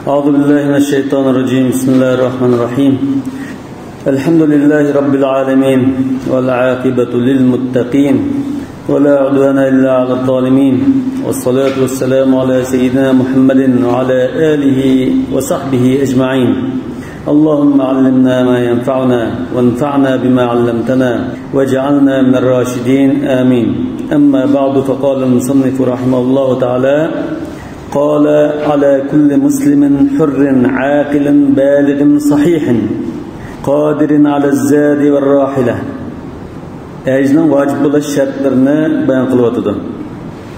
أعوذ بالله من الشيطان الرجيم. بسم الله الرحمن الرحيم. الحمد لله رب العالمين والعاقبة للمتقين ولا عدوان إلا على الظالمين، والصلاة والسلام على سيدنا محمد وعلى آله وصحبه أجمعين. اللهم علمنا ما ينفعنا وانفعنا بما علمتنا واجعلنا من الراشدين، آمين. أما بعد، فقال المصنف رحمه الله تعالى: قال على كل مسلم حر عاقل بالغ صحيح قادر على الزاد والراحلة. Həcnin vacib bo'lish shartlarini bayon qilyotidi.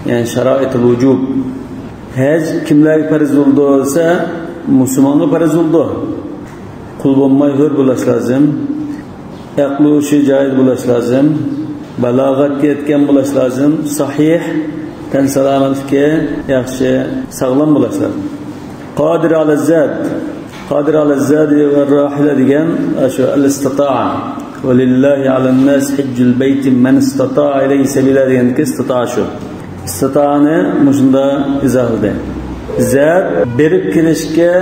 Ya'ni sharoitul vujub. Haj kimlarga farz bo'ldi desa, musulmonga farz bo'ldi. Qul bo'lmay hur bo'lish lozim. Aqli hushi joyida bo'lish lozim. Balog'atga yetgan bo'lish lozim. Sahih, tan salomatligi yaxshi, sog'lom bo'lish lozim. Qodir ala zad, qodir ala zad va rohila degan shu al-istitoa. ولله على الناس حج البيت من استطاع إليه سبيلا deganki istitoa shu. Istitoani mushunda izohladi. Zad berib kelishga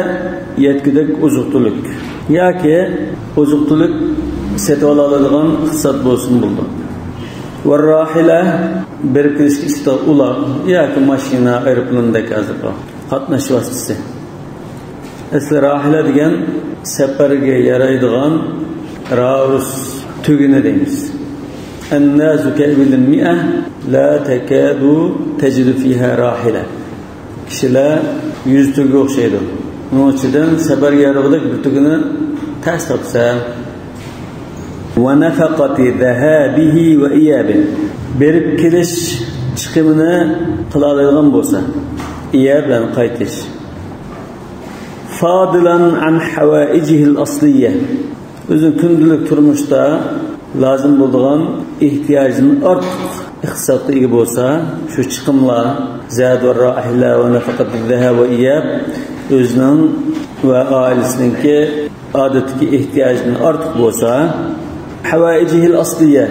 yetkidek oziq-tulik yoki oziq-tulik setib oladigan iqtisod bo'lsin bo'ldi. Va rohila berib kelishga istitoa uloq yoki mashina, aeroplandagi azoq qatnash vositasi. Asli rohila degan safarga yaraydigan راوس tugini deymiz. الناس كإبل المئة لا تكاد تجد فيها راحلة. Kishilar 100 tugiga o'xshaydi. Uning ichidan safarga yarog'idek bir tugini tas topsa, va nafaqati dhahabihi va iyabi, berib kelish chiqimini qila oladigan bo'lsa, iya bilan qaytish. Fadilan an hawaijihi al-asliyya, o'zi kundalik turmushda lozim bo'lgan ehtiyojini ortiq iqtisodga ega bo'lsa, shu chiqimlar zad va rohila va nafaqat zahab va iyab o'zining va oilasininki odatdagi ehtiyojini ortiq bo'lsa, havaijihi al-asliyya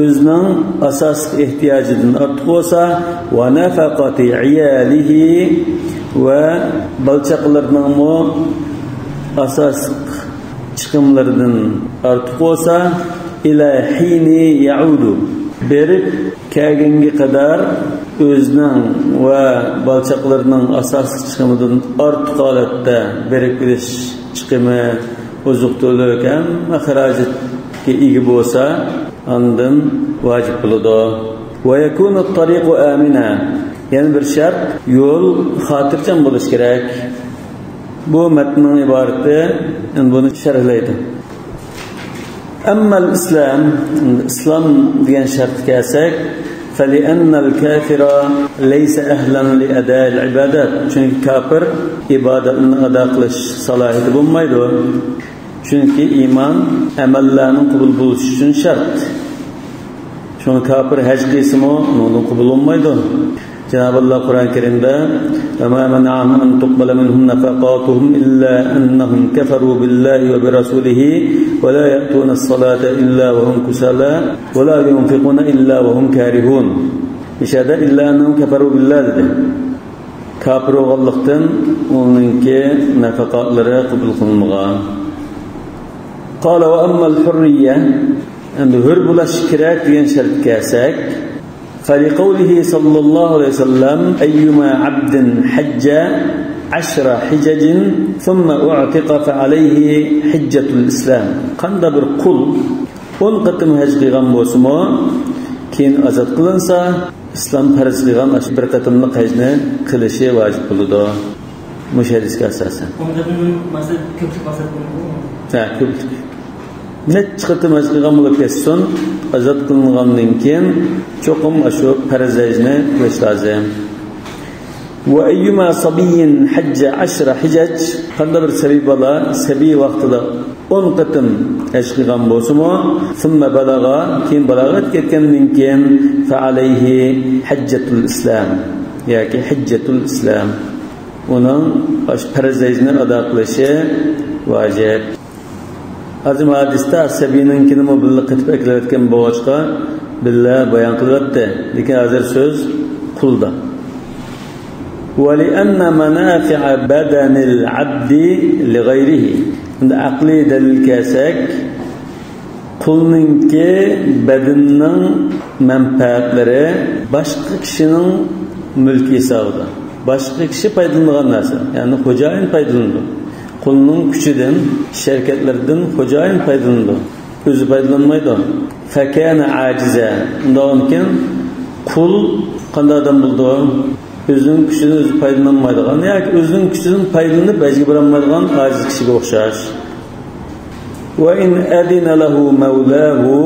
o'zining asosiy ehtiyojidan ortiq bo'lsa, va nafaqati iyalihi va bola-chaqalarining asosiy chiqimlaridan ortiq bo'lsa, ila hini yaudu, berib kelganga qadar o'zining va bola-chaqalarining asosiy chiqimidan ortiq holatda berib kelish chiqimi, oziq-tulik hamma xarajatga ega bo'lsa, undan vojib bo'ladi. Va yakunu at-tariqu amina, yana bir shart, yo'l xotirjam bo'lishi kerak. Bu matnning iborati buni sharhlaydi. Ammal islom, islom degan shartga kelsak, faliannal kafira laysa ahlan li ada'il ibadat. Chunki kofir ibodatni ado qilish salohiyati bo'lmaydi. Chunki iymon amallarning qabul bo'lishi uchun shart. Shuni kofir haj qilsimi, undan qabul bo'lmaydi. Cenab-ı Allah Kur'an-ı Kerim'de وَمَا مَنَعَهُمْ أَنْ تُقْبَلَ مِنْهُمْ نَفَقَاتُهُمْ إِلَّا أَنَّهُمْ كَفَرُوا بِاللَّهِ وَبِرَسُولِهِ وَلَا يَأْتُونَ الصَّلَاةَ إِلَّا وَهُمْ كُسَالَى وَلَا يُنْفِقُونَ إِلَّا وَهُمْ كَارِهُونَ. İşte إِلَّا أَنَّهُمْ كَفَرُوا بِاللَّهِ dedi. Kafir olganlıktan onunki nafakatları kabul kılınmagan. قَالَ وَأَمَّا الْحُرِّيَّةِ, endi hür bulaş kerak degan şart kelsek, فلقوله صلى الله عليه وسلم أيما عبد حج 10 حجج ثم أعتق فعليه حجة الإسلام. قند bir qul 10 qatim haj qilgan bo'lsa, keyin ozod qilinsa, islom farz qilgan bir qatimlik hajni qilishi vojib bo'ladi. Mushu hadisga asosan. 10 qatimning maqsad ko'plik maqsad bo'ladi. Ha, ko'plik. Necha qatim haj qilgan bo'lib ketsin, ozod qilingandan keyin cho'qim shu farz hajni qilish lozim. Va ayyuma sabiyyin hajja 10 hijaj, qanday bir sabiy bola sabiy vaqtida 10 qatim haj qilgan bo'lsa-mu, thumma balag'a, keyin balog'at ketgandan keyin fa alayhi hajjatul islom yoki hajjatul islom, uning farz hajni ado qilishi vojib. Azim hadisda sabiyninkini birga qitib akilayotgan bo'g'ochqa birga bayon qilyapti, lekin hozir so'z qulda. ولأن منافع بدن العبد لغيره. Aqliy dalil kelsak, qulninki badanining manfaatlari boshqa kishining mulki hisobida. Boshqa kishi foydalangan narsa, ya'ni xo'jayin foydalanadi. Qulning kuchidan, sharakatlaridan xo'jayin foydalanadi. O'zi foydalanmaydi. Fakana ajiza. Undan keyin qul qanday odam bo'ldi? O'zining kuchidan o'zi foydalanmaydigan yoki o'zining kuchidan foydalanib hajga borolmaydigan ojiz kishiga o'xshash. Va in adina lahu mawlahu,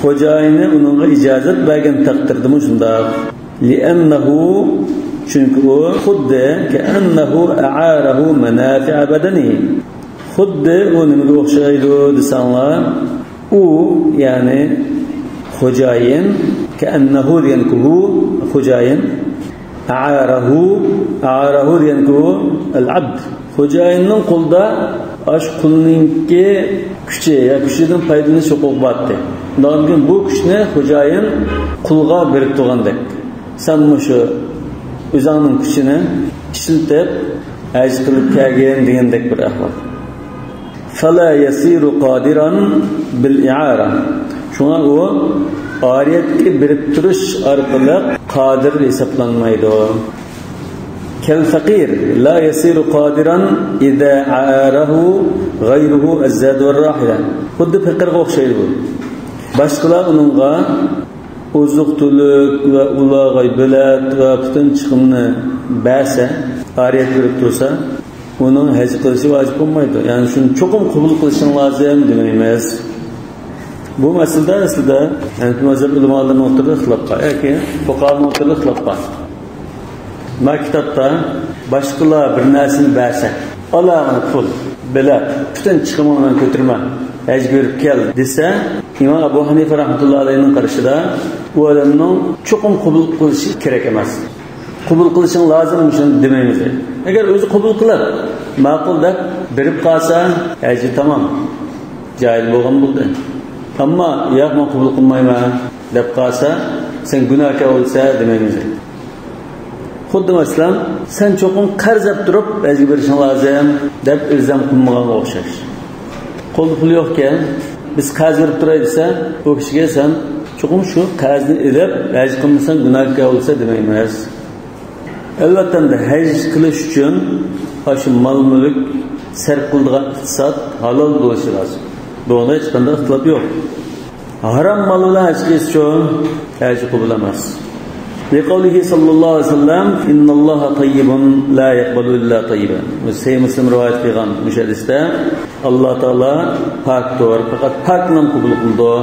xo'jayini uningga ijozat bergan taqdirdami shundoq. Li'annahu, chunki u xuddi ka'annahu a'arahu manafi'a badani. Xuddi u nimaga o'xshaydi desanglar, u ya'ni xo'jayin, ka'annahu degan-ku xo'jayin, a'arahu, a'arahu degan-ku al-abd. Xo'jayinning qo'lida ash qulninki kuchi ya kuchidan foydalanish huquqi bor. Undan keyin bu kuchni xo'jayin qulga berib turgandek. Sen shu o'zingning kuchini ishlatib haj qilib kelgin degandek bir ahvol. Fala yasiru qadiran bil i'ara. Shunga u oriyatga berib turish orqali qodir hisoblanmaydi. Kal faqir la yasiru qadiran idza aarahu ghayruhu az-zad va rahila. Xuddi faqirga o'xshaydi bu. Boshqalar uningga oziq-tulik va ularga bilat va butun chiqimni bersa, oriyat berib tursa, uning haj qilishi vojib bo'lmaydi. Ya'ni shuni cho'qim qabul qilishing lozim demaymiz. Bu masalada aslida mazhab ulamolarining o'rtasida ixtilof bor yoki fuqaroning o'rtasida ixtilof bor. Ma kitobda boshqalar bir narsani bersa, alag'ini pul, bilat, butun chiqimini ko'tarma, hajga berib kel desa, Imom Abu Hanifa rahmatullohi alayhining qarashida u odamning cho'qim qabul qilishi kerak emas. Qabul qilishing lozim shuni demaymiz. Agar o'zi qabul qilib, ma'qul deb berib qolsa, haji tamom, joiz bo'lgan bo'ldi. Ammo yo'q, men qabul qilmayman deb qolsa, sen gunohkor bo'lsa demaymiz. Xuddi masalan, sen cho'qim qarz olib turib hajga berishing lozim deb ilzam qilmaganga o'xshash. Qo'lda pul yo'qkan, biz qarz berib turay desa, u kishiga sen cho'qim shu qarzni ilib haj qilmasang gunohkor bo'lsa demaymiz. Albatta haj qilish uchun shu mol-mulk sarf qiladigan iqtisod halol bo'lishi lozim. Bunda hech qanday ixtilof yo'q. Harom mol bilan haj qilish uchun haj qabul emas. Liqavlihi sallallohu alayhi vasallam innalloha tayyibun la yaqbalu illa tayyiban. Sahih Muslim rivoyat qilgan hadisda Alloh taolo pokdir, faqat pokni qabul qildi.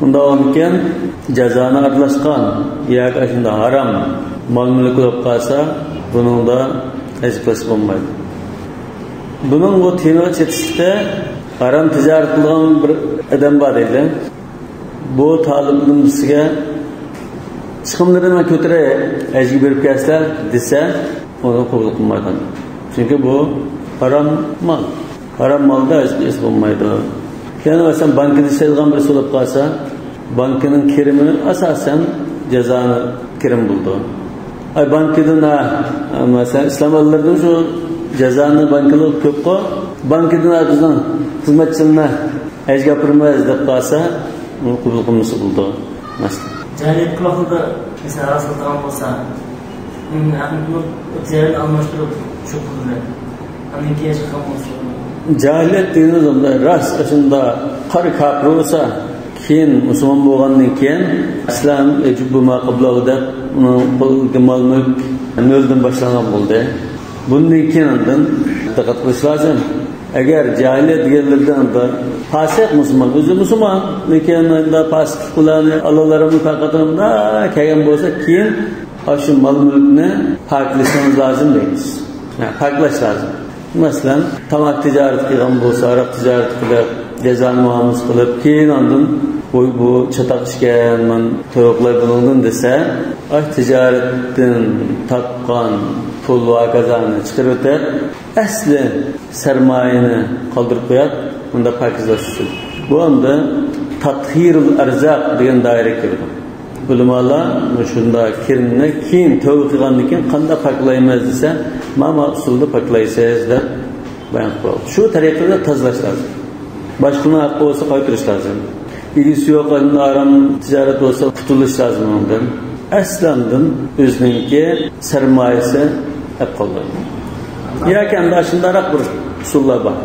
Unda ekan jazoni aralashgan yoki shunda harom mol mulk bo'lib qolsa, buningda haj qilish bo'lmaydi. Buning bu temaga chetishlikda harom tijorat qilgan bir odam bor deydi. Bu talibning birisiga chiqimlarini man ko'taray, hajga berib kelsizlar desa, uni qabul qilmaydi. Chunki bu harom mol. Harom molda haj qilish bo'lmaydi. Yana masalan bankada ishlaydigan birisi bo'lib qolsa, bankining kirimi asosan jazoni kirim bo'ldi. Ay bankidan masalan islom ollaridan shu jazoni bankilar ko'p-ku, bankidan bizning xizmatchilarni hajga olib deb qolsa, uni qabul qilmasa bo'ldi. Masalan jahiliyat vaqtida masalan rost qilgan bo'lsa, tijoratni almashtirib shu pul bilan andan keyin chiqqan bo'lsa, jahiliyat deganimiz rost shunda qora kofir bo'lsa, keyin musulmon bo'lgandan keyin islom ma qablahu deb uni qo'lga mol mulk noldan boshlangan bo'ldi. Bundan keyin diqqat qilish lozim. Agar jahiliyat deganlardan fosiq musulmon, o'zi musulmon, lekin fosiqlik bilan Allohlarning faqatida kelgan bo'lsa, keyin shu mol mulkni poklashimiz lozim deymiz. Yani poklash lozim. Masalan, tamok tijorat qilgan bo'lsa, aroq tijorat qilib, jazoni muomala qilib, keyin ondan voy bu chatoq ishgan, man to'g'rilay buningdan desa, ay tijoratdan topgan pul va kazani chiqarib o'tib, asli sarmoyani qoldirib qo'yadi, unda pokizlash uchun. Bu unda tathirul arzaq degan doira kirdi. Ulamolar shunda kirni keyin tavba qilgandan keyin qanday poklaymiz desa, mana usulda poklaysiz deb bayon qildi. Shu tariqada tozalash lozim. Boshqaning haqqi bo'lsa qaytarish lozim. Egisi yo'q, harom tijorat bo'lsa qutulish lozim undan. Aslandan o'zininki sarmoyasi olib qoldi. Yoki endi shundaroq bir usullar bor.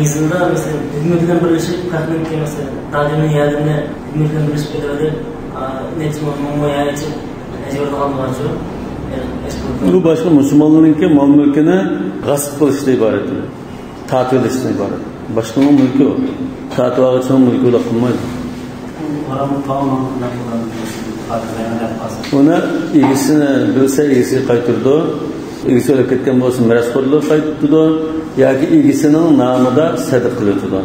Yezida mesela hükümet bilan birlashib, xalqning mesela dadimning yardımini hükümet bilan birlashib ketadi. Necha ming ya'chi ajratgan bo'lsa, bu boshqa musulmonlarningki mol mulkini g'asb qilishdan iborat, tortib olishdan iborat. Boshqaning mulki u. Tortib olishning mulki ular qilmaydi. Uni egisini bilsa egisiga qaytardi. Egisi o'lib ketgan bo'lsa merosxo'rlar qaytdi yoki egisining nomida sadaqa qiladi.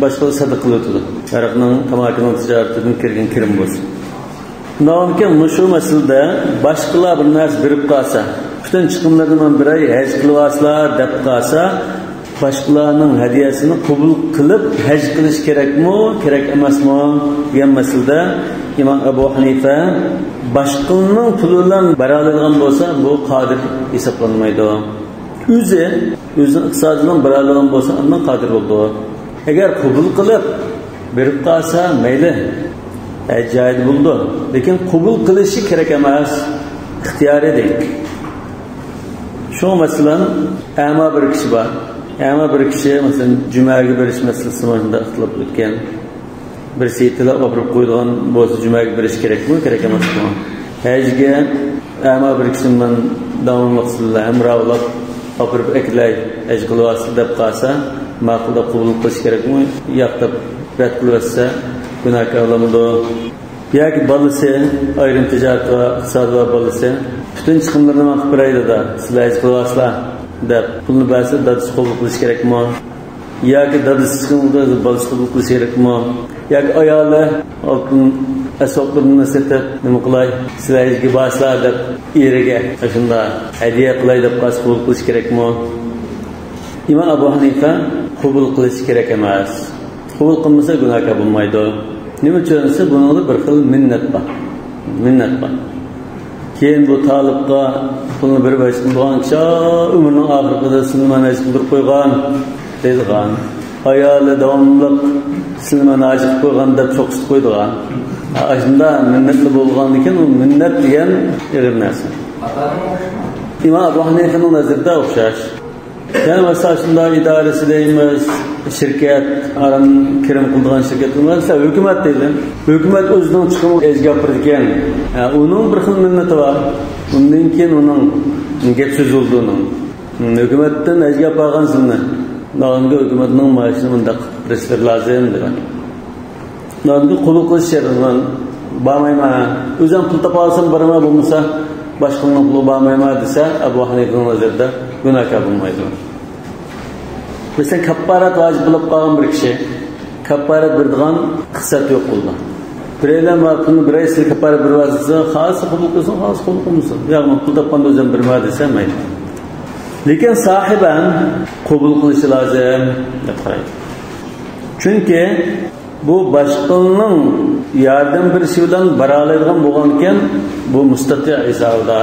Boshqa sadaqa qiladi. Aroqning, tamokining tijoratidan kirgan kirim bo'lsa. Undan keyin shu masalada boshqalar bir narsa berib qolsa, butun chiqimlarni men biray haj qilib olsizlar deb qolsa, boshqalarning hadiyasini qabul qilib haj qilish kerakmi, kerak emasmi degan masalada Imom Abu Hanifa boshqalarning puli bilan bara oladigan bo'lsa, bu qodir hisoblanmaydi. O'zi o'zining iqtisodi bilan bara oladigan bo'lsa, undan qodir bo'ldi. Agar qabul qilib berib qolsa, mayli, joyida bo'ldi. Lekin qabul qilishi kerak emas, ixtiyoriy deydi. Shu masalan, ama bir kishi bor. Ama bir kishi masalan jumaga berish masalasi bunda ixtilof o'tgan. Bir seytila o'pirib qo'ydigan bo'lsa jumaga berish kerakmi, kerak emasmi? Hajga ama bir kishi men davomli qilsa, hamrohlab o'pirib eklay haj qilib olsin deb qolsa, ma'qul deb qabul qilish kerakmi? Yo'q deb rad qilib olsa, gunohkor bo'lamidi? Yoki bolasi ayrim tijorat va iqtisod va bolasi butun chiqimlarni men qilib beraydi da, sizlar haj qilib olasizlar deb pulni bersa, dadasi qabul qilish kerakmi? Yoki dadasi chiqimni bolasi qabul qilish kerakmi? Yoki ayoli oltin asboblarini sotib nima qilay, sizlar hajga borsizlar deb eriga shunda hadiya qilay deb qolsa qabul qilish kerakmi? Imom Abu Hanifa qabul qilish kerak emas. Qabul qilmasa gunohkor bo'lmaydi. Nima uchun desa, buning bir xil minnat bor. Minnat bor. Keyin bu talibga pulni berib haj qilgan kishi umrining oxirida sizni haj qildirib qo'ygan deydigan, ayoli davomli sizni haj qilib qo'ygan deb cho'qisib qo'ydigan. Shunda minnatli bo'lgandan keyin u minnat degan ig'ir narsa. Imom Abu Hanifaning nazarida o'xshash. Yani mesela şunda idaresi deymiz, şirket, aram kirim qildigan şirket, mesela hükümet deydi. Hükümet o'zining chiqimi gapirgan. Uning bir xil minnati bor. Undan keyin uning gap so'zi bo'ldi uning. Hükümetdan ajga olgan sizni. Nonga hukumatning maoshini bundaq qilib lozim degan. Nonga qabul qilish shart. Bormayman. O'zim pul topa olsam boraman, bo'lmasa boshqaning puli bormayman desa, Abu Hanifaning nazarida gunohkor bo'lmaydi. Masalan, kafforat vojib bo'lib qolgan bir kishi kafforat beradigan iqtisod yo'q bo'ldi. Bireylar pulni biraysi kafforat bersa, xohlasa qabul qilsin, xohlasa qabul qilmasin. Yo'q, pul topganda o'zim berma desa mayli. Lekin sahiban qabul qilishi lozim deb qaraydi. Chunki bu boshqaning yordam berishi bilan bara oladigan bo'lgan ekan, bu mustati hisobida,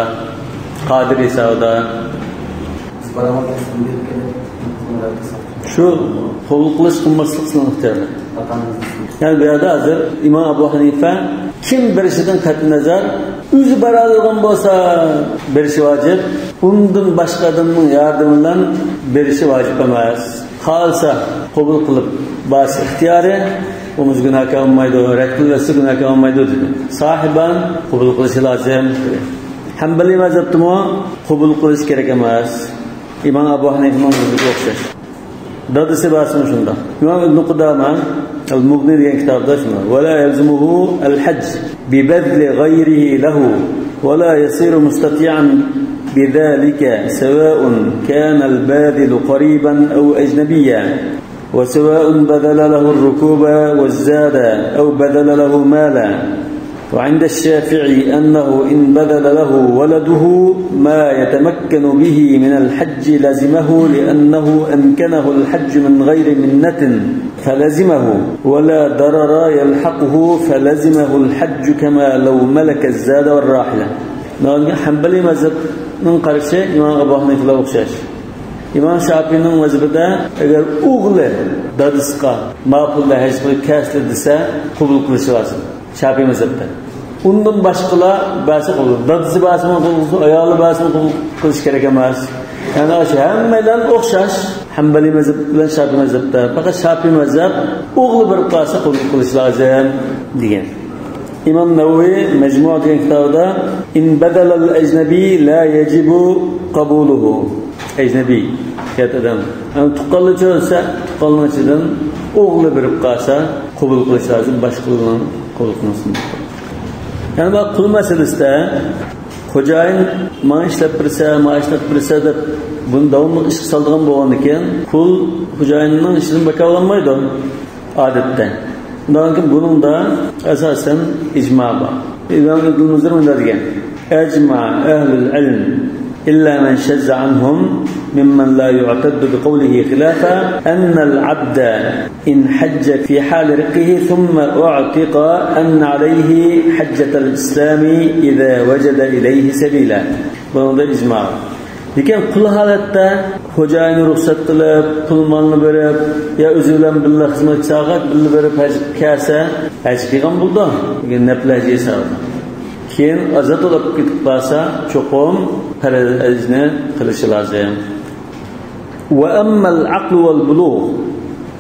qodir hisobida. Shu qabul qilish qilmaslik sizning ixtiyoringiz. Yani bu yerda hozir Imom Abu Hanifa kim berishidan qat'iy nazar o'zi bara oladigan bo'lsa berishi vojib, undan boshqa odamning yordami bilan berishi vojib emas. Xohlasa qabul qilib bas ixtiyori, umuz gunohkor bo'lmaydi, rad qilsa gunohkor bo'lmaydi dedi. Sahiban qabul qilishi lozim. Hanbali mazhabdimi qabul qilish kerak emas. Imom Abu Hanifaning o'xshash. Dadasi basmi shunda. Imom Ibn Qudama Al-Mughni degan kitobda shunda: "Va la yalzumuhu al-hajj bi badli ghayrihi lahu va la yasiru mustati'an bidhalika sawa'un kana al-badilu qariban aw ajnabiyyan wa sawa'un badala lahu ar-rukuba waz-zada aw badala lahu mala وعند الشافعي أنه إن بذل له ولده ما يتمكن به من الحج لزمه، لأنه أمكنه الحج من غير منة فلزمه، ولا ضرر يلحقه فلزمه الحج كما لو ملك الزاد والراحلة. حنبلي مذهبنىڭ قارىشى إمام أبو حنيفە ئوخشاش. إمام شافعينىڭ مەزھىپىدە ئەگەر ئوغلى دادىسىغا ما پۇلنى ھەج قىلىپ كەسلى دېسە قوبۇل قىلىشى لازىم. شافعىي مەزھىپىدە. ئۇندىن باشقىلار بەسى قوبۇل. دادىسى بەسىمۇ قوبۇل قىلسۇن، ئايالى بەسىمۇ قوبۇل قىلىش كېرەك ئەمەس. يەنى شۇ ھەممەيلەن ئوخشاش ھەنبەلىي مەزھەپ بىلەن شافعىي مەزھەپتە. پەقەت شافعىي مەزھەپ ئوغلى بېرىپ قالسا قوبۇل قىلىش لازىم دېگەن. إمام نووي مجموعة كتابدا إن بدل الأجنبي لا يجب قبوله. أجنبي كاتدم أن تقلل جلسة تقلل جدًا أغلب برقاسة قبول قلش لازم باش قبول قبول قلنسın. Yani bak kul meselesi خوجاين ما işlep birse ما işlep birse de bunu davamlı iş saldığın bolğan ekan kul خوجايننىڭ işini bakalanmaydı adette. Bundan bunun da esasen icma var. İmam İbn Muzir munda degan: Ecma ehlül ilm إلا من شذ عنهم ممن لا يعتد بقوله خلافا أن العبد إن حج في حال رقه ثم أعتق أن عليه حجة الإسلام إذا وجد إليه سبيلا. Bunu da icma. Lekin qul holatda xo'jayini ruxsat qilib, pul molni berib, ya o'zi bilan birga xizmat soat birga berib haj kelsa, haj qilgan bo'ldi. Lekin nafl haj hisobida. Keyin ozod bo'lib ketib qolsa, cho'qim farz hajni qilishi lozim. Va ammal aql val bulug'.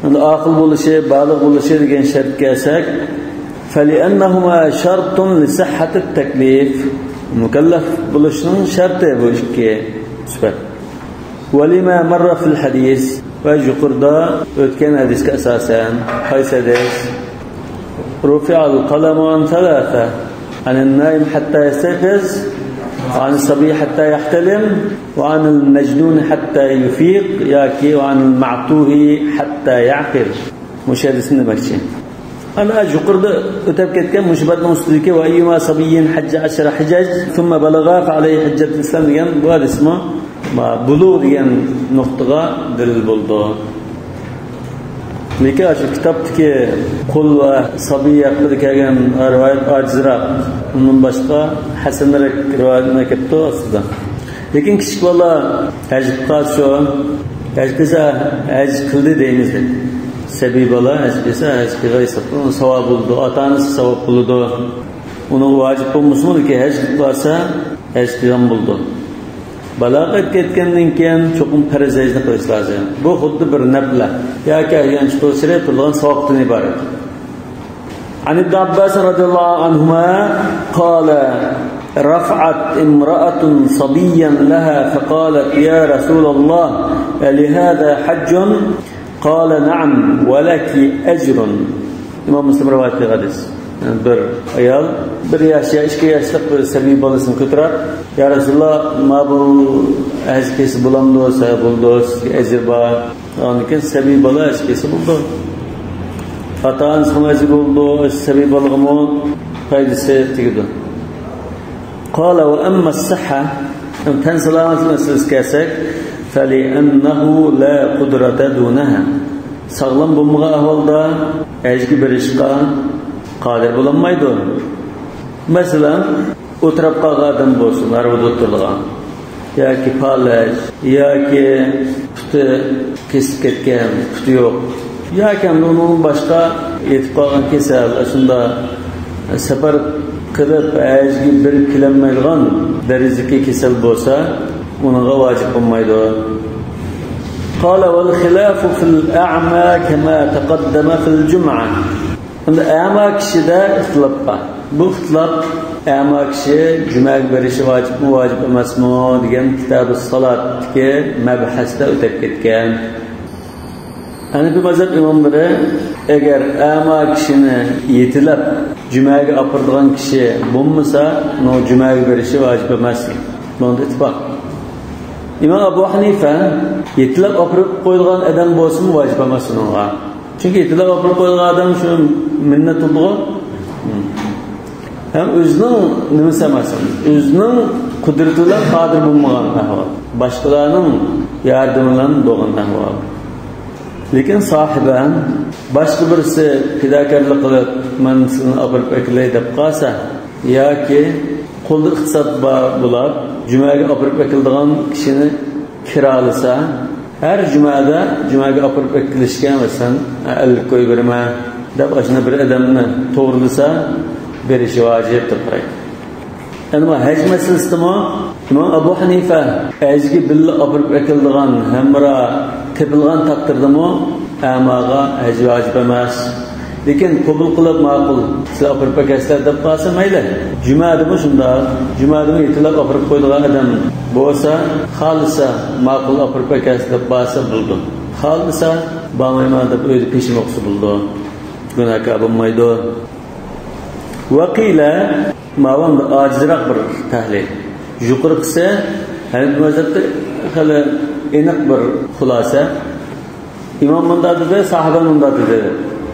Endi aql bo'lishi, balig' bo'lishi degan shart kelsak, فلأنهما شرط لصحة التكليف. Mukallaf bo'lishning sharti bu ikki sifat. ولما مر في الحديث va yuqorida o'tgan hadisga asosan qaysi hadis? رفع القلم عن ثلاثة: عن النائم حتى يستيقظ، وعن الصبي حتى يحتلم، وعن المجنون حتى يفيق، ياكي وعن المعتوه حتى يعقل. مشاهدسini demoqchi. Ana yuqorida o'tib ketgan musibatning ustidagi va ayyuma sabiyyin hajja ashra hijaj thumma balagha fa alayhi hajjatul islam degan bu hadismi bulug' degan nuqtaga dalil bo'ldi. Lekin shu kitobdagi qul va sabiy haqida kelgan rivoyat ojizroq. Undan boshqa hasanroq rivoyatni kelibdi aslida. Lekin kichik bola haj qilsa, haj qilsa haj qildi deymiz deb. Sabiy bola haj qilsa haj qilgan hisoblanadi, savob bo'ldi, ota-onasi savob bo'ldi. Uni vojib bo'lmasmi, lekin haj qilib qolsa haj qilgan bo'ldi. Balog'at ketgandan keyin cho'qim farz hajni qilish lozim. Bu xuddi bir nafla yoki yanchi turgan savobdan iborat. عن ابن عباس رضي الله عنهما قال: رفعت امرأة صبيا لها فقالت: يا رسول الله لهذا حج؟ قال: نعم ولك أجر. إمام مسلم رواية hadis. Bir ayol bir yosh ya ikki yoshlik bir sabiy bolasini ko'tarib, ya Rasululloh, ma bu haj kelsa bo'lamdi, bo'ldi, sizga ajr bor. Undan keyin sabiy bola haj kelsa bo'ldi. Ota-onasiga ajr bo'ldi, sabiy bolag'imi foydasi tegdi. قال: وأما الصحة tan salomatlik masalasiga kelsak, فلأنه لا قدرة دونها. Sog'lom bo'lmagan ahvolda hajga borishga qodir bo'lolmaydi. Masalan, o'tirib qolgan odam bo'lsin, arabada o'tirgan yoki falaj yoki puti kesib ketgan, puti yo'q yoki uning boshqa yetib qolgan kasal, shunda safar qilib hajga borib kelolmaydigan darajadagi kasal bo'lsa, unga vojib bo'lmaydi. قال: والخلاف في الأعمى كما تقدم في الجمعة. Endi a'mo kishida ixtilof bor. Bu ixtilof a'mo kishi jumaga berishi vojibmi, vojib emasmi degan kitobi solatdagi mabhasda o'tib ketgan. Hanafi mazhab imomlari agar a'mo kishini yetilab jumaga opiradigan kishi bo'lmasa, uni jumaga berishi vojib emas. Bunda ittifoq. İmam Abu Hanifa yetilab opirib qo'yilgan odam bo'lsin vojib emas uningga. Chunki yetilab opirib qo'yilgan odam shu minnat bo'ldi. Hem o'zining nimasi emas, o'zining qudrati bilan qodir bo'lmagan ahvol, boshqalarning yordami bilan bo'lgan ahvol. Lekin sohiban boshqa birisi fidokorlik qilib, man sizni olib akilay deb qolsa yoki qo'lda iqtisod bor bo'lib, jumaga olib akiladigan kishini kirolasa, har jumada jumaga olib akilishga masalan 50 qo'y beraman deb ashuna bir odamni to'g'rilasa berishi vojib deb qaraydi. Endi haj masalasida Imom Abu Hanifa hajga billa olib akiladigan hamra topilgan taqdirdami amaga haj vojib emas. Lekin qabul qilib ma'qul sizlar olib akasizlar deb qolsa mayli. Jumadami shundoq, jumadami yetilab olib qo'ydigan odam bo'lsa, xolisa ma'qul olib akasiz deb qolsa bo'ldi. Xolisa bormayman deb uyda peshin o'qisa bo'ldi. Gunohkor bo'lmaydi. Vaqila ma'lum ojizroq bir tahlil. Yuqorqisi Hanafi mazhabda hali aniq bir xulosa. İmom bunda dedi, sahoba bunda dedi.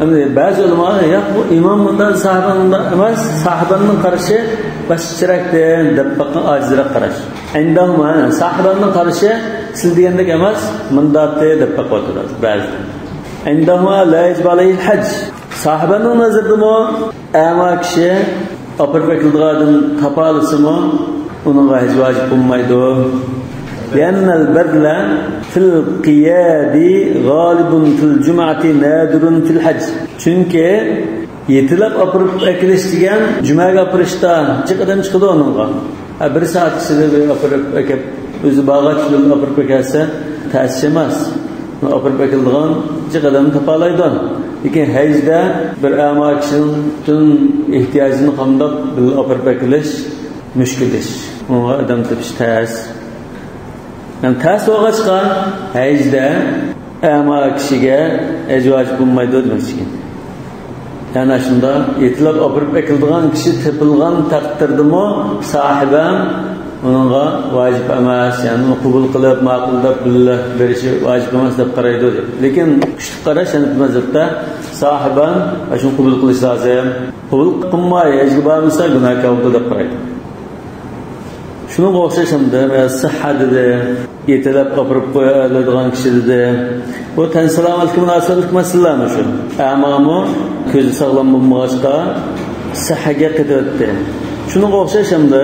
Endi ba'zi ulamolar yo'q, bu imom bunda, sahoba bunda emas, sahobaning qarashi boshqacharoqdir deb boqqan ojizroq qarash. Indahuma sahobaning qarashi siz degandek emas, bundati deb boqyaptilar ba'zi. Indahuma la yajib alayhi hajj. Sahobaning nazaridami ama kishi opirib akildigan topa olsimi uningga haj vojib bo'lmaydi. لأن البذل في القياد غالب في الجمعة نادر في الحج. Çünkü yetilab opirib akilish degan jumaga opirishda jiq odam chiqadi uningga. Bir soat ichida bir opirib akib o'zi bog'ach bilan opirib akelsa ta'sir emas. Opirib akildigan jiq odamni topa oladi. Lekin hajda bir ama kishining butun ehtiyojini qamdab birga opirib akilish mushkul ish. Unga odam topish tas. Yani ters olğaçqa həcdə əma kishiga haj vojib bo'lmaydi demoqchi. Yani shunda yetilab opirib akildigan kishi topilgan taqdirdami sahibam uningga vojib emas, ya'ni uni qabul qilib ma'qul deb billah berishi vojib emas deb qaraydi deb. Lekin kuchli qarash Hanafi mazhabda sahibam shuni qabul qilish lozim. Qabul qilmay hajga bormasa gunohkor bo'ladi deb qaraydi. Shunga o'xshash hamda sihha dedi, yetilab opirib qo'ya oladigan kishi dedi. Bu tan salomatlik munosabatlik masalalarmi shu? Amomi ko'zi sog'lom bo'lmag'achqa sihhaga qaytyapti. Shunga o'xshash hamda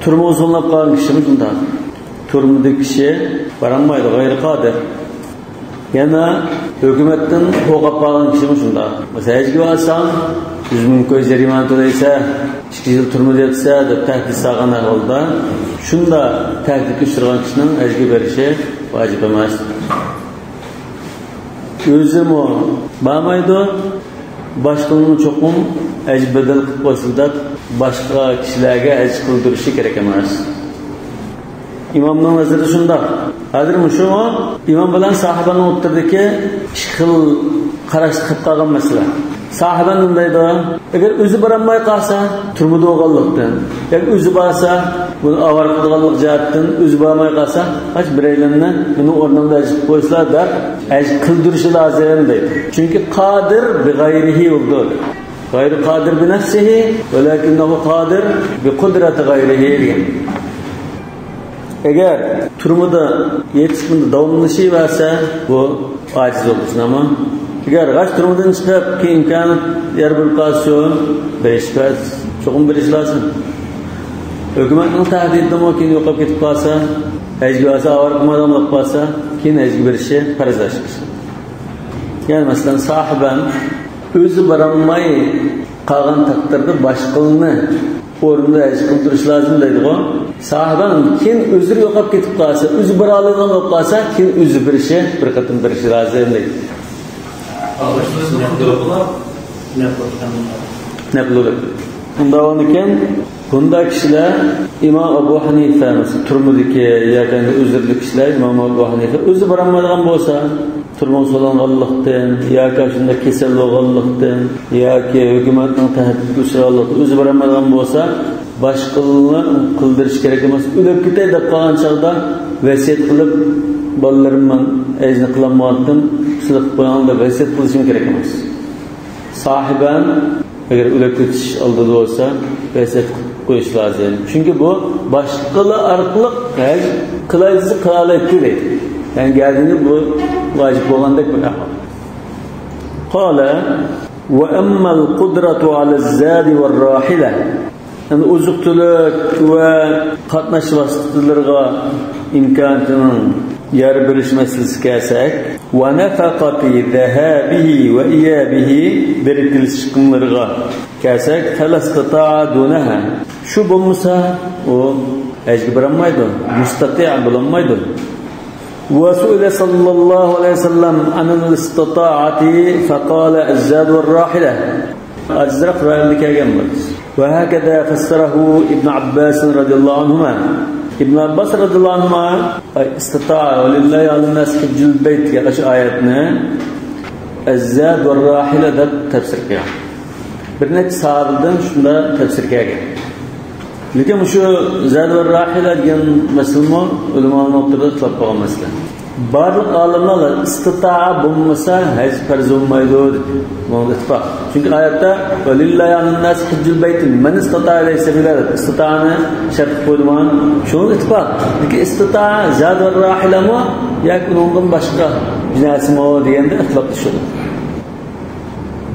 turma uzunlab qolgan kishimi shundoq. Turmadagi kishi borolmaydi, g'ayri qodir. Yana hukumatdan qo'rqib qolgan kishimi shundoq. Masalan, hajga borsang 100 ming ko'y jarimani to'laysa, 2 yil turmada yotsa deb tahdid solgan ahvolda shunda tahdidga uchragan kishining hajga berishi vojib emas. O'zimi bormaydi, boshqalarni cho'qim haj badal qilib qo'ysin deb boshqa kishilarga haj qildirishi kerak emas. İmomning nazarida shundoq. Hozir shu imom bilan sahobaning o'rtasidagi ikki xil qarash chiqib qolgan masala. Sahoba deydi, agar o'zi borolmay qolsa, turmada bo'lganlikdan, yoki o'zi borsa, buni avor qilganlik jihatdan o'zi bormay qolsa, hech biraylarni buni o'rnida haj qilib qo'ysalar deb haj qildirishi lozim deydi. Chunki qodir bi g'ayrihi bo'ldi. G'ayri qodir bi nafsihi, velakinnahu qodir bi qudrati g'ayrihi degan. Agar turmada yetish bunda davomlashaversa, bu ojiz bo'lsin, ammo agar g'ash turmadan chiqib keyin imkon yer bo'lib qolsa, berish cho'qim berish lozim. Hukumatning tahdidimi keyin yo'qolib ketib qolsa, hajga borsa, avor qilmadan bo'lib qolsa, keyin hajga berishi farzlashadi. Ya'ni masalan, sohiban o'zi borolmay qolgan taqdirda boshqalarni o'rnida haj qildirish lozim deydi-ku. Sahiban keyin o'zi yo'qolib ketib qolsa, o'zi bora oladigan bo'lib qolsa, keyin o'zi berishi, bir qatim berishi lozim deydi. Nafl bo'ladi. Unda ekan, bunda kishilar Imom Abu Hanifa, masalan, turmudagi yoki uzrli kishilar Imom Abu Hanifa o'zi borolmaydigan bo'lsa, turma so'langanlikdan yoki shunda kasal bo'lganlikdan yoki hukumatning tahdidga uchraganlikdan o'zi borolmaydigan bo'lsa, boshqalarni qildirish kerak emas. O'lib ketay deb qolgan chog'da vasiyat qilib, bolalarim man ajni qilolmayaptim, sizlar qilib qo'ying deb vasiyat qilishim kerak emas. Sohiban Agar o'lib ketish oldida bo'lsa, vasiyat qilib qo'yish lozim. Chunki bu boshqalar orqali haj qilaysiz qilaoladi deydi. Ya'ni gardini bu vojib bo'lgandek bir ahvol. Qala va ammal qudratu ala zadi va rahila. Yani oziq-tulik va qatnash vositalariga imkoniyatining yer berish masalasi kelsak, va nafaqati zahabihi va iyabihi berib kelish chiqimlariga kelsak, falastata'a dunaha. Shu bo'lmasa, u hajga borolmaydi, mustati' bo'lolmaydi. Va su'ila sallallohu alayhi vasallam anil istata'ati faqala az-zad va-rahila. Azraq rivoyatda kelgan bu. Va hakada fassarahu Ibn Abbas radhiyallohu anhuma. Ibn Abbas radhiyallohu anhuma istata'a va lillahi 'alan nas hajjul bayt degan oyatni az-zad va-rahila deb tafsir qilgan. Bir necha sahobadan shunda tafsir kelgan. Lekin shu zad va rahila degan masalani ulamoning o'rtasida ixtilof bo'lgan masala. Barliq olimlar istitoa bo'lmasa haj farz bo'lmaydi dedi. Bu ittifoq. Chunki oyatda va lillahi 'alan nas hajjul bayt man istitoa ilayhi sabila istitoani shart qo'yilgan. Shu ittifoq. Lekin istitoa zad va rahilami yoki undan boshqa narsami deganda ixtilof tushadi.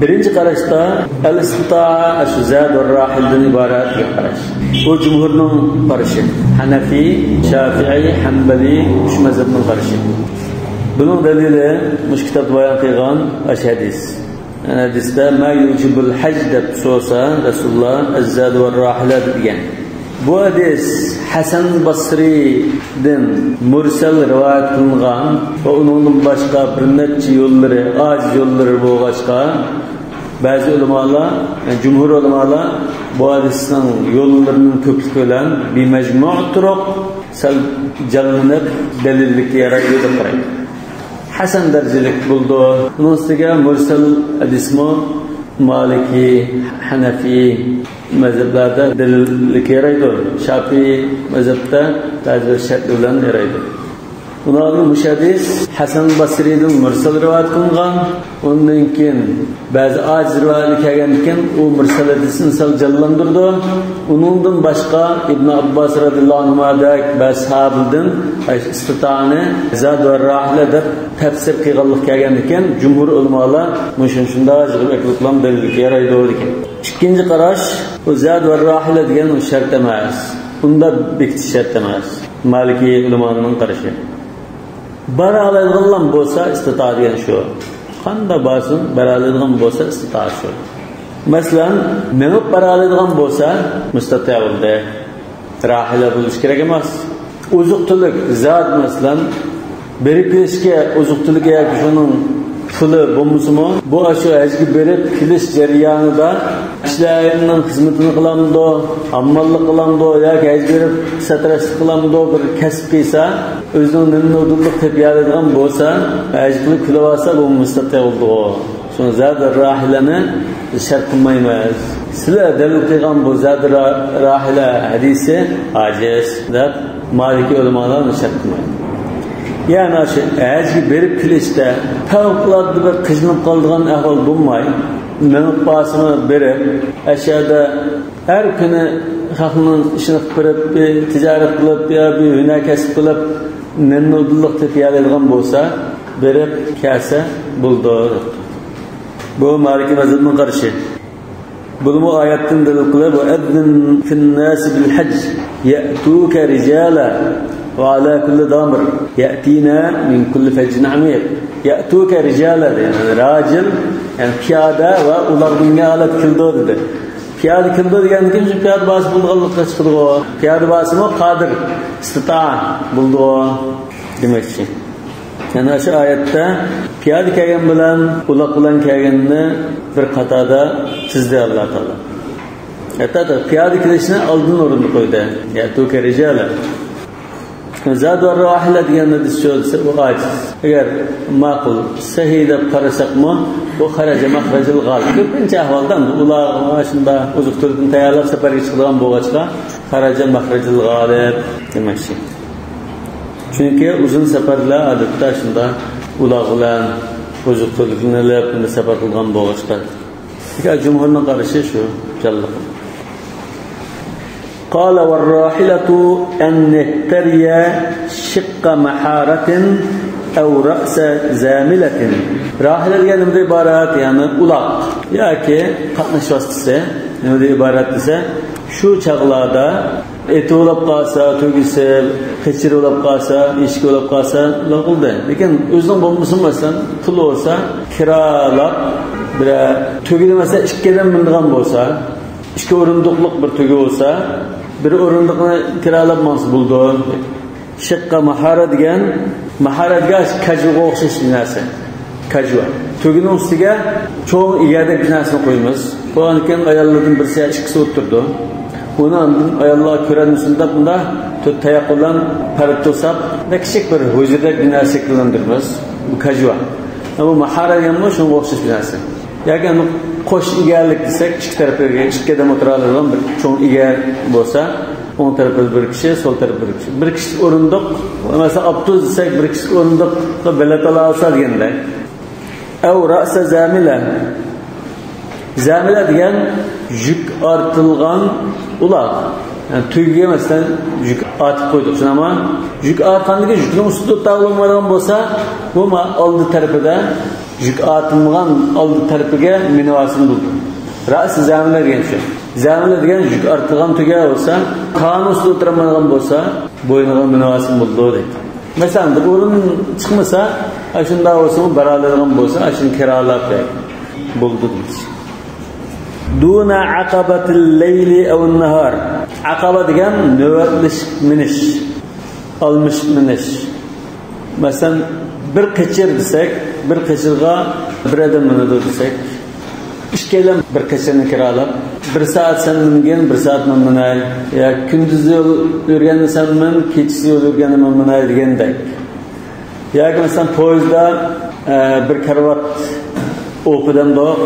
Birinchi qarashda al-istitoa shu zad va rahildan iborat degan qarash. Bu jumhurning qarashi. Hanafi, Shafi'i, Hanbali shu mazhabning qarashi. Buning dalili mush kitobda bayon qilgan hadis. Hadisda ma yujibul haj deb so'rasa Rasululloh az-zad va rahila degan. Bu hadis Hasan Basridan mursal rivoyat qilingan va uningdan boshqa bir necha yo'llari, ojiz yo'llari bo'lg'achqa ba'zi ulamolar, yani jumhur ulamolar bu hadisning yo'llarining ko'pligi bilan bir majmu' turuq sal jallanib dalillikka yaraydi deb qaraydi. Hasan darajalik bo'ldi. Uning ustiga mursal hadismi Maliki, Hanafi mazhablarda dalillikka yaraydi. Shafiy mazhabda ba'zi bir shartlar bilan yaraydi. Ularning mushadis Hasan Basridan mursal rivoyat qilingan. Undan keyin ba'zi ojiz rivoyatlar kelgan ekan, u mursal hadisni sal jallandirdi. Uningdan boshqa Ibn Abbos radhiyallohu anhudak ba'zi sahobadan istitoani zad va rahila deb tafsir qilganlik kelgan ekan. Jumhur ulamolar shunda yig'ib dalilga yaraydi degan. Ikkinchi qarash, u zad va rahila degan u shart emas. Unda bekitish shart emas. Maliki ulamoning qarashi. Bara oladigan bo'lsa istitoa degan shu. Qanda bo'lsin bara oladigan bo'lsa istitoa shu. Masalan, minib bara oladigan bo'lsa mustati bo'ldi. Rahila bo'lish kerak emas. Oziq-tulik zot masalan berib kelishga oziq-tulik yoki shuning puli bo'lmasimi, bu shu hajga berib kelish jarayonida kishilarning xizmatini qilamdi, ammallik qilamdi yoki haj berib satrashlik qilamdi, bir kasb qilsa, o'zining nimni tepib oladigan bo'lsa, haj qilib kulib olsa, bu mustati bo'ldi. Shuni zad rahilani shart qilmaymiz. Sizlar dalil qilgan bu zad rahila hadisi ajiz deb Maliki ulamolar shart qilmaydi. Yani şu hajga berib kelishda favqulodda bir qiynalib qoladigan ahvol bo'lmay, minib bosini berib, aşağıda har kuni xalqning ishini qilib berib, bir tijorat qilib, yo bir hunar kasb qilib, nimni tepib oladigan bo'lsa, berib kelsa bo'ldi. Bu Maliki mazhabining qarashi. Bunu oyatdan dalil qilib, va adin fin-nas bil hajj ya'tuka rijala va ala kulli damir ya'tina min kulli fajjin amiq. Ya'tuka rijala yani rajul, yani piyoda va ular bunga alat kildi dedi. Piyoda kildi degan kim shu piyoda bosib bo'lganlikqa chiqdi. Piyoda bosimi qodir, istitoa bo'ldi demakchi. Yani shu oyatda piyoda kelgan bilan uloq bilan kelganni bir qatorda chizdi Alloh taolo. Hatto piyoda kelishni oldin o'rinda qo'ydi. Ya'tuka rijala. Zad va rahila degan hadis shu desa, bu ajiz. Agar ma'qul, sahih deb qarasaqmi, bu xaraja maxrajil g'olib. Ko'pincha ahvolda ular shunda oziq-tulikni tayyorlab safarga chiqadigan bo'lg'achqa xaraja maxrajil g'olib demakchi. Chunki uzun safarlar odatda shunda uloq bilan oziq-tulikni olib safar qilgan bo'lg'achqa. Jumhurning qarashi shu jonliq. قال والراحلة أن يكتري شق محارة أو رأس زاملة. Rahile degan nimada iborat? Ya'ni uloq yoki qatnash vositasi nimada iborat desa, shu chog'larda eti bo'lib qolsa, tugisi qechiri bo'lib qolsa, eshigi bo'lib qolsa, uloq qildi. Lekin o'zining bo'lmasin, masalan, puli bo'lsa, kirolab bir tugini masalan ikkidan mindigan bo'lsa, ikki o'rindiqliq bir tugi bo'lsa, bir o'rindiqni kirolab mansa bo'ldi. Shiqqa mahara degan, maharaga kajga o'xshash narsa. Kajva. Tugining ustiga cho'ng egardek bir narsani qo'yamiz. Qo'ygan keyin ayollardan birisi ikkisi o'tirdi. Uni ayollar ko'ramisin deb bunda to'rt tayoq bilan parib to'sab, kichik bir hujradek bir narsa shakllantiramiz. Bu kajva. Bu mahara deganmi shunga o'xshash bir narsa. Yoki qo'sh egarlik desak, ikki tarafiga ikki odam o'tira oladigan bir cho'ng egar bo'lsa, o'ng tarafida bir kishi, so'l tarafida bir kishi. Bir kishi o'rindiq, masalan, abtuz desak, bir kishi o'rindiqqa bilet ola olsa deganday. Av ra'sa zamila. Zamila degan yuk ortilgan uloq. Ya'ni tugiga masalan yuk ortib qo'ydik, shunami? Yuk ortgandagi yukning ustida tag'ilmaydigan bo'lsa, bu oldi tarafida yuk ortilgan oldi tarafiga minib olsin bo'ldi. Ra'si zamila degan shu. Zamila degan yuk ortilgan tuga bo'lsa, qon ustida o'tirmaydigan bo'lsa, bo'yniga minib olsin bo'ldi deydi. Masalan, bir o'rin chiqmasa, shunda bo'lsa, baraladigan bo'lsa, shuni kirolab bo'ldi deydi. Duna aqabatil layli aw an-nahar. Aqaba degan navbatlashib minish, olmish minish. Masalan, bir qechir desak, bir qechirga bir odam minadi desak, ikkalan bir qechirni kirolab, bir soat sen mingin, bir soat men minay, yo kunduz yo'l yurganni sen min, kechasi yo'l yurganni men minay degandek. Yoki masalan poyezdda bir karvat o'pidan doq,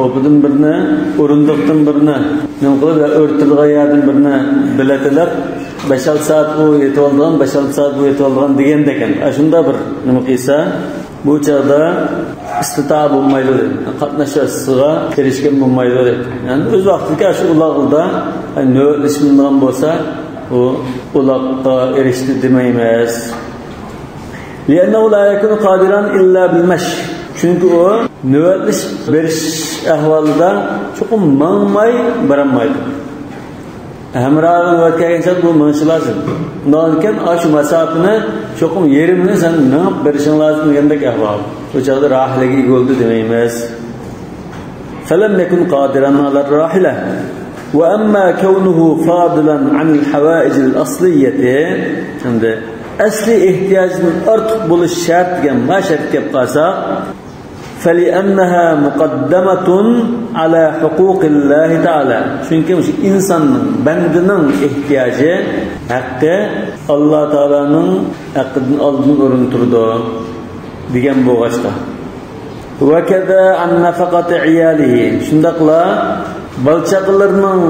o'pidan birini, o'rindiqdan birini nima qilib, o'rtilgan yerdan birini bilatilab, 5-6 soat bu yetib olgan, 5-6 soat bu yetib olgan degandek. Shunda bir nima qilsa, bu chog'da istitoa bo'lmaydi deydi. Qatnashasiga erishgan bo'lmaydi deydi. Ya'ni o'z vaqtida shu uloqda navbatlashmagan bo'lsa, u uloqqa erishdi demaymiz. لأنه لا يكون قادرا إلا بالمشي. Chunki u navbatlash berish ahvolida chuqur mangmay borolmaydi. Hamrohi navbat kelgancha bu minishi lozim. Undan keyin shu masofani chuqur yerimini sen minib berishing lozim degandek ahvol. Bu chog'da rohilaga ega bo'ldi demaymiz. فلم يكن قادرا على الراحلة. وأما كونه فاضلا عن الحوائج الأصلية عند asli ehtiyojdan ortiq bo'lish shart degan ma shart kelib qolsa, فلأنها مقدمة على حقوق الله تعالى. Chunki shu insonning, bandining ehtiyoji haqqi Alloh taoloning haqqidan oldin o'rin turdi degan bo'lg'achda. Va kaza an nafaqati iyalihi. Shundaqla bola-chaqalarning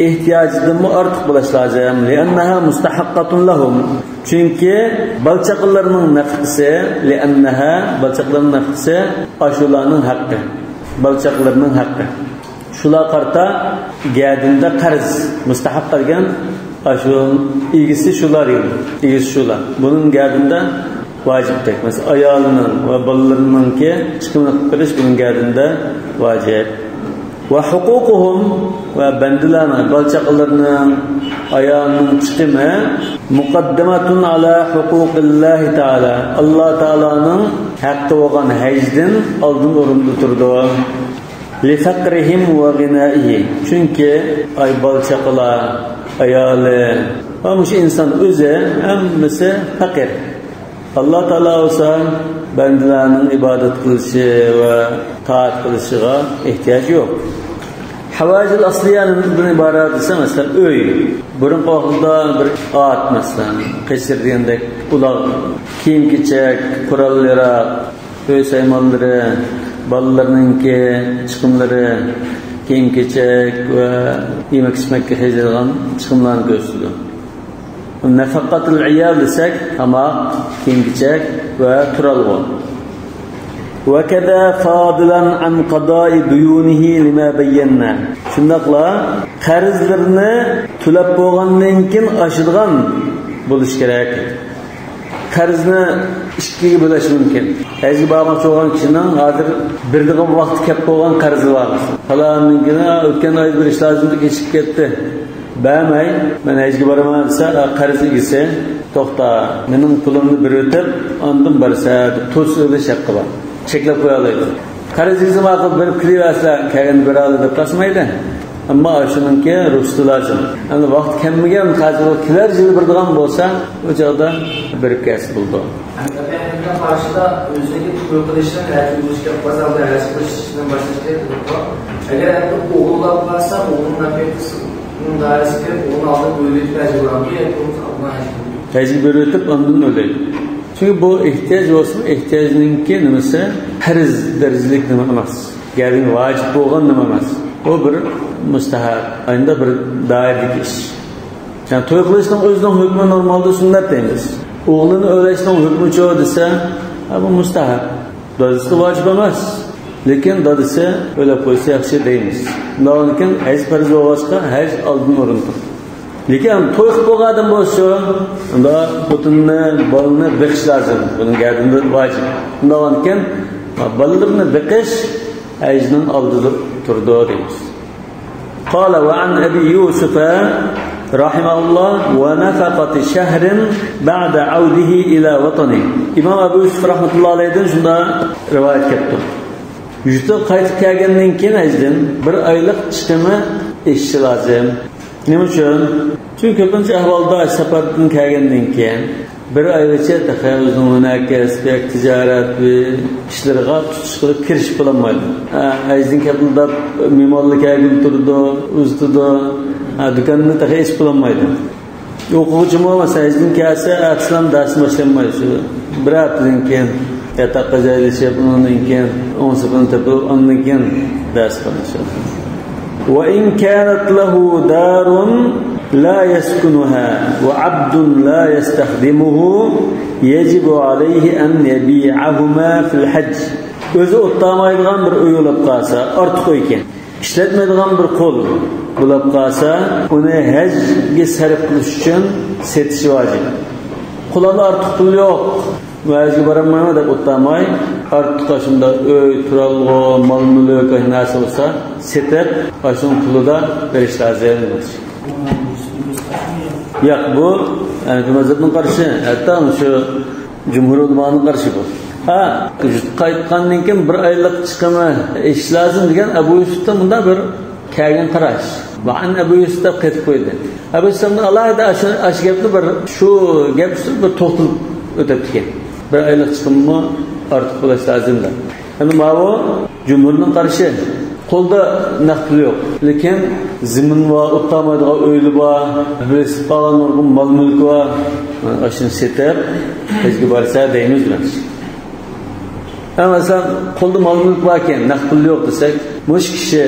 ehtiyojidan ortiq bo'lish lozim. Li'annaha mustahaqqatun lahum. Chunki bola-chaqalarning nafaqasi, li'annaha bola-chaqalarning nafaqasi ashularning haqqi. Bola-chaqalarning haqqi. Shular qarta gadinda qarz mustahaq qilgan ashu egisi shular edi. Egisi shular. Buning gadinda vojibdek. Masalan, ayolining va bolalarininki chiqimini qilib berish buning gadinda vojib. Va huququhum va bandilarning, bola-chaqalarning, ayolning chiqimi muqaddamatun ala huquqillahi taala. Alloh taoloning haqqi bo'lgan hajdan oldin o'rinda turdi. Li faqrihim va g'inaihi. Chunki ay bola-chaqalar, ayoli va shu inson o'zi hammasi faqir. Alloh taolo bo'lsa bandalarning ibodat qilishi va toat qilishiga ehtiyoj yo'q. Havajil asliyaning iborat desa, masalan, uy, burun vaqtda bir ot, masalan, qisir degandek uloq, kiyim-kechak, qurollar, uy saymonlari, bolalarninki chiqimlari, kiyim-kechak va yemak ichmakka hejilgan chiqimlarni ko'rsatdi. Nafaqatul iyal desak, tomoq, kiyim-kechak va turalg'u. وكذا فاضلا عن قضاء ديونه لما بينا. Shundaqla qarzlarni to'lab bo'lgandan keyin oshadigan bo'lish kerak. Qarzni ikkiga bo'lish mumkin. Hajga bormoqchi bo'lgan kishining hozir birdigan vaqti kelib bo'lgan qarzi bor. Falonninkini o'tgan oy bir ish lozim kechikib ketdi. Bermay, men hajga boraman desa, qarz egasi to'xta, mening pulimni bir o'tib, ondan borsa deb to'sib o'lish haqqi bor. Cheklab qo'ya oladi. Qarz egasi ma'qul berib kiraversa, kelgan bir oldi deb qasmaydi. Ammo shuningki ruxsati lozim. Endi vaqt kammigan qarz kelar yil birdigan bo'lsa, o chog'da berib kelsa bo'ldi. Qarshida o'ziga to'y qilishdan haj qilishga bozorda haj qilishdan boshlash kerak. Agar o'g'illab qolsa, o'g'ilning nafaqasining doirasiga kirib, o'g'ilni oldin o'ylaydi, haj qiladi, yoki o'g'ilni haj qiladi. Haj berib o'tib, ondan o'laydi. Chunki bu ehtiyoj bo'lsa, ehtiyojninki nimasi farz darajalik nima emas. Ya'ni vojib bo'lgan nima emas. U bir mustahab, endi bir doiradagi ish. Yani to'y qilishning o'zining hukmi normalda sunnat deymiz. O'g'lini o'lashning hukmi chu desa, bu mustahab. Dadasi vojib emas. Lekin dadasi o'lab qo'ysa yaxshi deymiz. Undan keyin haj farz bo'lg'achqa haj oldin o'rin turdi. Lekin to'y qilib bo'lgan odam bo'lsa, unda xotinni, bolani beqish lozim. Buning gardida vojib. Undan keyin bolalarni beqish hajning oldida turdi deymiz. قال وعن أبي يوسف رحمه الله ونفقة شهر بعد عوده إلى وطنه. İmam Abu Yusuf rahmetullahi aleyh'den şunda rivayet etdi. Yurtga qaytib kelgandan keyin hajdan bir oylik chiqimi eshishi lozim. Nima uchun? Chunki ko'pincha ahvolda safardan kelgandan keyin bir oygacha o'zining kasb, tijorat va ishlariga tutish qilib kirishib bo'lolmaydi. Hajdan kelib mehmonlar kelib turdi, uztidi, do'konni ish bo'lolmaydi. O'quvchi bo'lmasa hajdan kelsa, aslan dars boshlanmaydi. Shu bir haftadan keyin yotoqqa joylashib, undan keyin 10 sekund topib, undan keyin dars qilishadi. Va in kanat lahu darun لا يسكنها وعبد لا يستخدمه يجب عليه أن يبيعهما في الحج. O'zi o'ttamaydigan bir uy bo'lib qolsa, ortiq uy ekan, ishlatmaydigan bir qo'l bo'lib qolsa, uni hajga sarf qilish uchun setish vojib. Qo'lda ortiq pul yo'q, hajga boraman deb o'ttamay, ortiq shunda uy, turalg'u, mol mulk narsa bo'lsa, setib, shuni pulida berish lozim. Yo'q, bu yani mazhabning qarshi, hatto shu jumhur ulamoning qarshi bu. Ha, qaytgandan keyin bir oylik chiqimi ish lozim degan Abu Yusufda bunda bir kelgan qarash. Va an Abu Yusuf deb qaytib qo'ydi. Abu Yusufning alohida shu gapni bir shu gap ustida bir to'xtalib o'tib ekan. Bir oylik chiqimmi ortiq bo'lishi lozim deb. Endi bu jumhurning qarshi. Qo'lda naqd pul yo'q, lekin zimin va o'ttamaydigan uyli bor, birisi qolgan mol mulk bor, shuni setib hajga borsa deymiz biz. Masalan, qo'lda mol mulk bor ekan, naqd pul yo'q desak, mush kishi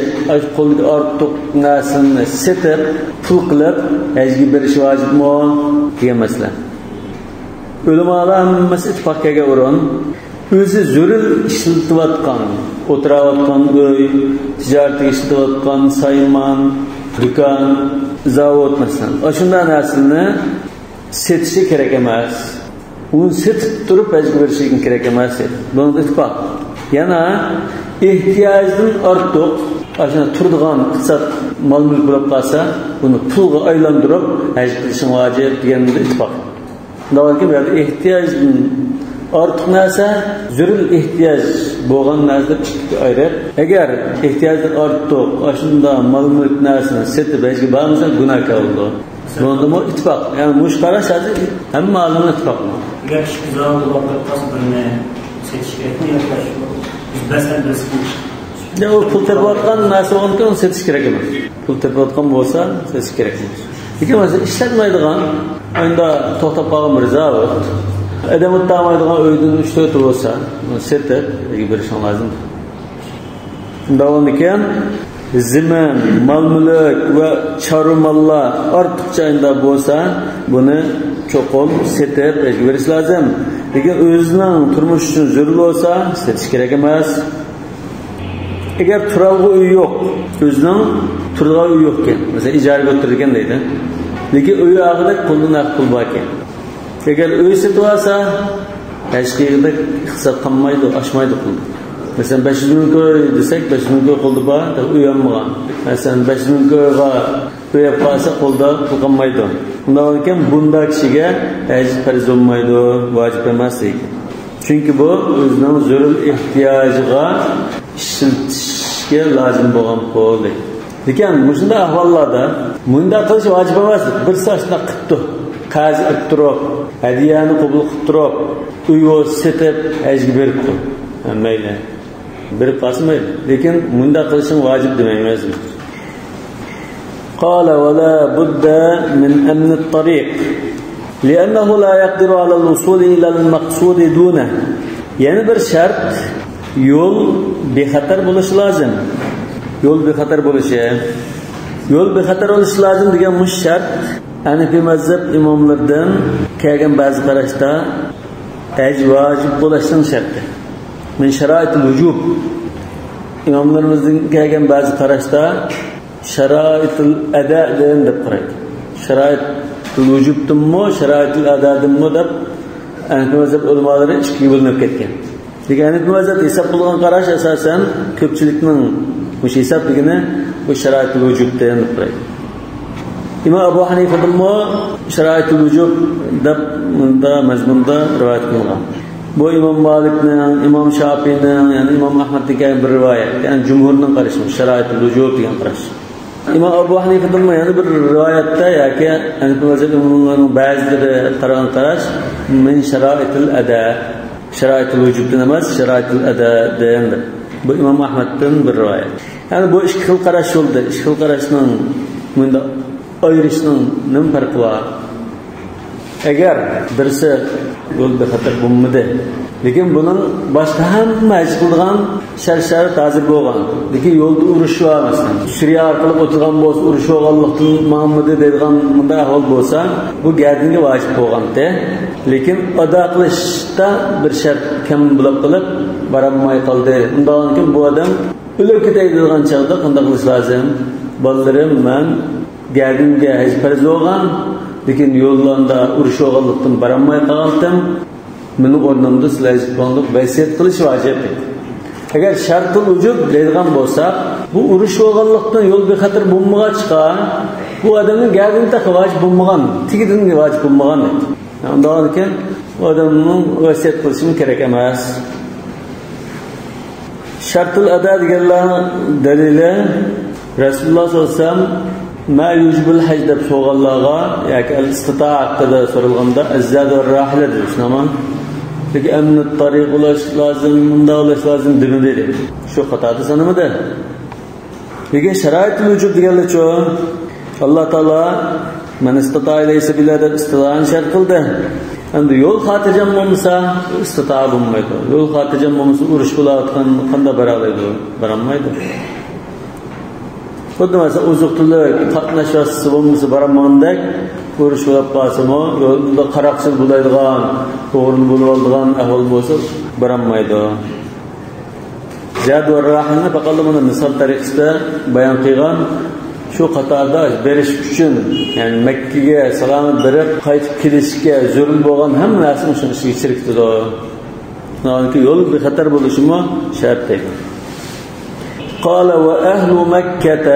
qo'lga ortiq narsani setib pul qilib hajga berish vojibmi degan masala. Ulamolar hammasi ittifoqqa o'rin. O'zi zurul ishlatayotgan, o'tirayotgan uy, tijoratga ishlatayotgan sayman, do'kon, zavod masalan. Shunday narsani setishi kerak emas. Uni setib turib hajga berishi kerak emas. Buni ittifoq. Yana ehtiyojdan ortiq shuni turadigan iqtisod mol mulk bo'lib qolsa, buni pulga aylantirib haj qilish vojib deganda ittifoq. Lekin bu yerda ehtiyojdan ortiq narsa zurul ehtiyoj bo'lgan narsa ikkiga ayirib, agar ehtiyojdan ortiq shunda mol mulk narsani setib hajga bormasa gunohkor bo'ldi. Bunda ittifoq. Ya'ni mush qarash hozir hamma olimlar ittifoq. Agar kishi zararli bo'lib qolsa, birini setish kerakmi yoki masalan birisi u pul topayotgan narsa bo'lgandan uni setish kerak emas. Pul topayotgan bo'lsa setish kerak emas. Lekin masalan ishlatmaydigan, unda to'xtab qolgan bir zavod, odam o'tmaydigan uydan 3-4 bo'lsa, uni setib berish lozim. Undan keyin zimin, mol mulk va chorva mollar ortiqcha unda bo'lsa, buni cho'qim setib berish lozim. Lekin o'zining turmush uchun zarur bo'lsa, setish kerak emas. Agar turalg'u uy yo'q, o'zining turalg'u uy yo'q ekan, masalan ijaraga o'tirgan deydi. Lekin uy og'ida qo'lda naqd pul bor ekan. Agar uy sotib olsa, hech qayerda iqtisod qolmaydi, oshmaydi pul. Masalan 500 ming ko'y desak, 500 ming ko'y qo'lda bor, uy olmagan. Masalan 500 ming ko'yga uy olib qolsa, qo'lda pul qolmaydi. Undan keyin bunda kishiga haj farz bo'lmaydi, vojib emas ekan. Chunki bu o'zining zarur ehtiyojiga ishlatishga lozim bo'lgan pul. Lekin shunday ahvollarda bunday qilish vojib emas. Bir sochni qilibdi, qazi qilib turib, hadiyani qabul qilib turib, uy setib hajga beribdi. Mayli. Berib qolsin mayli. Lekin bunday qilishing vojib demaymiz. قال ولا بد من أمن الطريق لأنه لا يقدر على الوصول إلى المقصود دونه. Yani bir şart, yol bexatar bo'lishi lozim. Yo'l bexatar bo'lishi. Yo'l bexatar bo'lishi lozim degan mush shart Hanafi mazhab imomlaridan kelgan ba'zi qarashda haj vojib bo'lishining sharti. Min sharoitul vujub. Imomlarimizdan kelgan ba'zi qarashda sharoitul ado deb qaraydi. Sharoitul vujubdinmi, sharoitul adodinmi deb Hanafi mazhab ulamolari ikkiga bo'linib ketgan. Lekin Hanafi mazhab hisob qilgan qarash asosan ko'pchilikning o'sha hisob degani bu sharoitul vujub deb qaraydi. İmam Abu Hanifa'danmi sharoitul vujub deb bunda mazmunda rivoyat qilingan. Bu İmam Malikning, İmam Şafiining, ya'ni İmam Ahmadning bir rivoyat, ya'ni jumhurning qarashi, sharoitul vujub degan qarash. İmam Abu Hanifa'danmi yana bir rivoyatda yoki Hanafi mazhab imomlarining ba'zilari qaragan qarash min sharoitul ado, sharoitul vujubdan emas, sharoitul ado degandir. Bu İmam Ahmaddan bir rivoyat. Ya'ni bu ikki xil qarash bo'ldi. Ikki xil qarashning bunda ayirishning nima farqi bor? Agar birisi yo'l bexatar bo'lmadi, lekin buning boshqa hamma haj qilgan shart-sharoit hozir bo'lgan, lekin yo'lda urush bor, masalan Suriya orqali o'tirgan bo'lsa, urush bo'lganlikdan mangmidi deydigan bunday ahvol bo'lsa, bu gardinga vojib bo'lgandi. Lekin ado qilishda bir shart kam bo'lib qilib borolmay qoldi. Undan keyin bu odam o'lib ketadigan chog'da qanday qilish lozim? Bolalarim, man gardinga haj farz bo'lgan, lekin yo'llarda urush bo'lganlikdan borolmay qoldim. Meni o'rnimda sizlar vasiyat qilish vojib deydi. Agar shartul vujub deydigan bo'lsa, bu urush bo'lganlikdan yo'l bexatar bo'lmag'achqa, bu odamning gardinda vojib bo'lmagan, tegidan vojib bo'lmagan deydi. Undan keyin u odamning vasiyat qilishi kerak emas. Shartul ado deganlarning dalili Rasululloh sollallohu alayhi vasallam ma yujibul haj deb so'rganlarga yoki al istitoa haqida so'ralganda azzad va rahila dedi. Shunami? Lekin amni tariq ulash lozim, bunda ulash lozim demadi dedi. Shu qatorda sanamadi. Lekin sharoitul vujub deganlar-chu, Alloh taolo man istitoa ilayhi sabila deb istitoani shart qildi. Endi yo'l xotirjam bo'lmasa istitoa bo'lmaydi. Yo'l xotirjam bo'lmasa urush bo'layotgan qanday bara oladi? Borolmaydi. Xuddi masalan oziq-tulik qatnash vositasi bo'lmasa borolmagandek, urush bo'lib qolsa-mu, yo'lda qaroqchilik bo'ladigan, o'g'irlik bo'lib oladigan ahvol bo'lsa borolmaydi. Zad va rahimni faqat buni misol tariqasida bayon qilgan. Shu qatorda berish uchun, ya'ni Makkaga salomat berib qaytib kelishga zarur bo'lgan hamma narsani shuni ichiga kiritadi. Yoki yo'l bexatar bo'lishimi shart deydi. قال وأهل مكة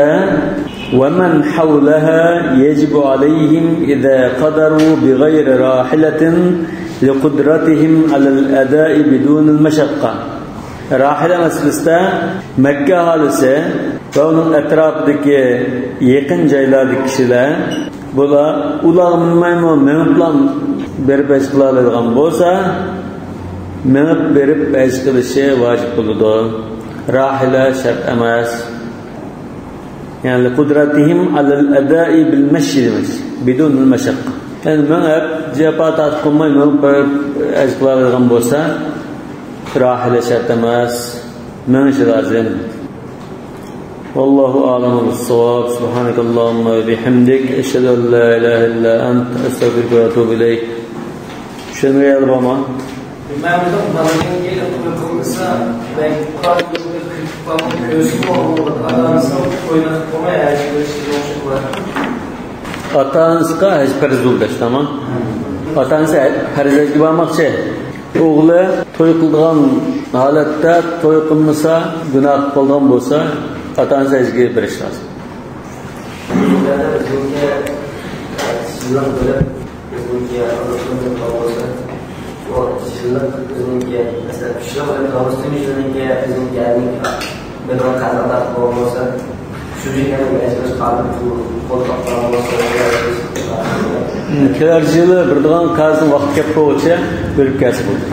ومن حولها يجب عليهم إذا قدروا بغير راحلة لقدرتهم على الأداء بدون المشقة. Rahile meselesinde Mekke ahalisi ve onun etrafındaki yakın joylardaki kişiler bular ular miniblan berib haj qiladigan bo'lsa, minib berib haj qilishi vojib bo'ladi. Rahila shart emas. Yani qudratihim alal adai bil mashi demak, bidun al mashaqqa. Yani minib jafa tortib qolmay minib berib haj qiladigan bo'lsa, rahila shart emas, minishi lozim. Vallohu a'lamu bis-savob. Subhanakallahumma va bihamdik, ashhadu an la ilaha illa ant, astag'firuka va atubu ilayk. Tushunmayapti bormi? Ata-anasına haj farz bo'ldi, tamam. Ata-anasi farz hajga bormoqchi. O'g'li to'y qilgan holatda to'y qilmasa, gunoh qilgan bo'lsa, ata-anasi hajga berish lozim. Kelar yili birdigan qazning vaqti kelib qo'ysa, o'lib ketsa bo'ldi.